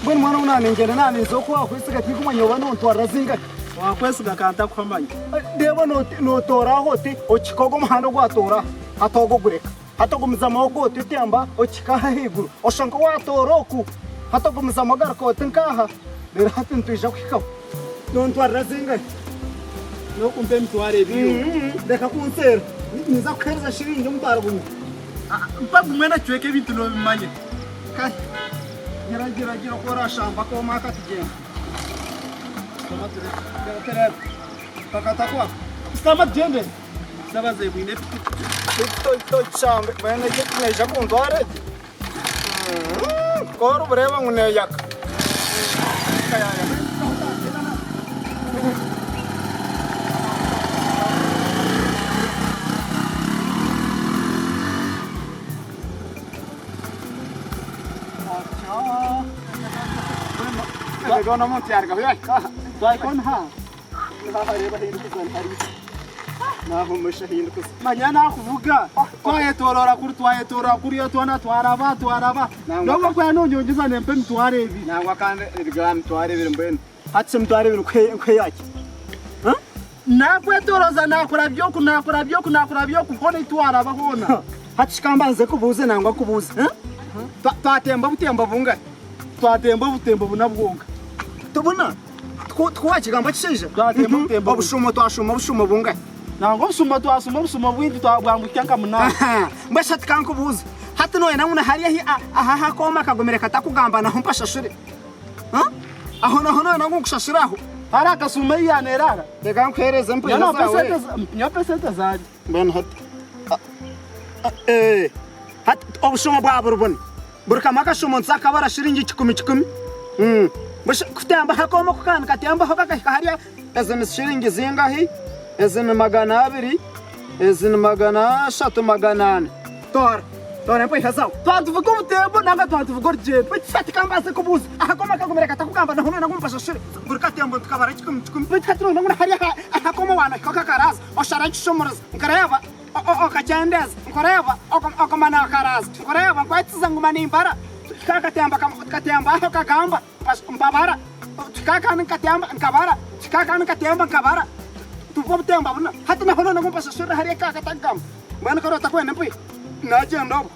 Mbwenu mwana ou naningyenda naninza oku wakwesiga tinkumanya oba nontwarira zingahi. Wakwesiga ka ntakuha manya. Reeba notoora aho oti okihika ogu omuhanda ogu watoora aha hati ogu ogureka. Hati ogumizamu ogu oti otemba okihika aha ahaiguru oshusha nk'owatoora oku. Hati ogumizamu ogaruka oti nk'aha reero hati nitwija kuhikaho. Nontwarira zingahi? N'okumpa emitwaro ebiri yonka. Reka kunseera. Ninza kukuheereza shiringi omutwaro gumwe. Mpa gumwe na kicweka ebintu noobimanya. Kare gira gira gira oku oraashamba akooma aka tugyende. Shutama tureebe. Gira tureebe. Takatakwa. Shutama tugyende. Sabaze bwine epiki. Tokishambe mbwenu egi neija kuntwara egi? Ku orikureeba ngu neeyaka. Manya nakuvuga twayetoroora kuri twayetoroora kuriya twona twaraba twaraba nobu okuba nonyongyeza nempa emitwaro ebiri. Nangwa kandi eriga aha mitwaro ebiri mbwenu hati shi emitwaro ebiri nkuhe yaki? Nakwetoroza nakurabya oku nakurabya oku nakurabya oku hoona ei twaraba hoona. Hati shi kambanze kubuuze nangwa nkubuuze twatemba obutembo bungahi? Twatemba obutembo buna bwonka. Tibuna? Tikwo wakigamba kishaija? Twatemba obutembo buna. Obushumo twashuma obushumo bungahi? Nangwa obushumo twashuma obushumo bwingi bwambuhika nka munaana. Mbwenu shi hati kankubuuze, hati noyenda ngu na hariya aha aha akooma kagumire katakugamba naho mpashashure? Aho naho noyenda ngu nkushashure aho? Hariho akashumo ei yaneeraara. Reka nkuheereze empiiha zaawe. Nyowe mpa esente zangye. Mbwenu hati hati obushumo bwa buri buna. Buri kamwe akashumo nituza kukabara shiringi kikumi kikumi. Kutembaho akooma oku kandi nikatembaho kakahika hariya. Ezi ni shiringi zingahi? Ezi ni 200, ezi ni 300, 400. Toora, toora empiiha zaawe. Twatuvuga obutembo nanga twatuvuga orugyendo? Beitu hati ka mbaase kubuuza, aha kooma kagumire katakugamba naho noyenda ngu mpashashure? Buri katembo nitukabara kikumi kikumi. Beitu hati noyenda ngu na hariya aha kooma waanahika okakaraaza, oshara ekishumuruzo, nkareeba okakyendeeza, nkureeba oguma nookaraaza, nkureeba nkwetsiza nguma nimbara. Tuhika aha katembo katemba aho kagamba mpabara, tuhika akandi nkatemba nkabara, tuhika akandi nkatemba nkabara, tuvuga obutemba buna. Hati naho noyenda ngu mpashashurire hariya eka katakugamba? Mbwenu kare otakwenda empiiha, naagyenda obwo.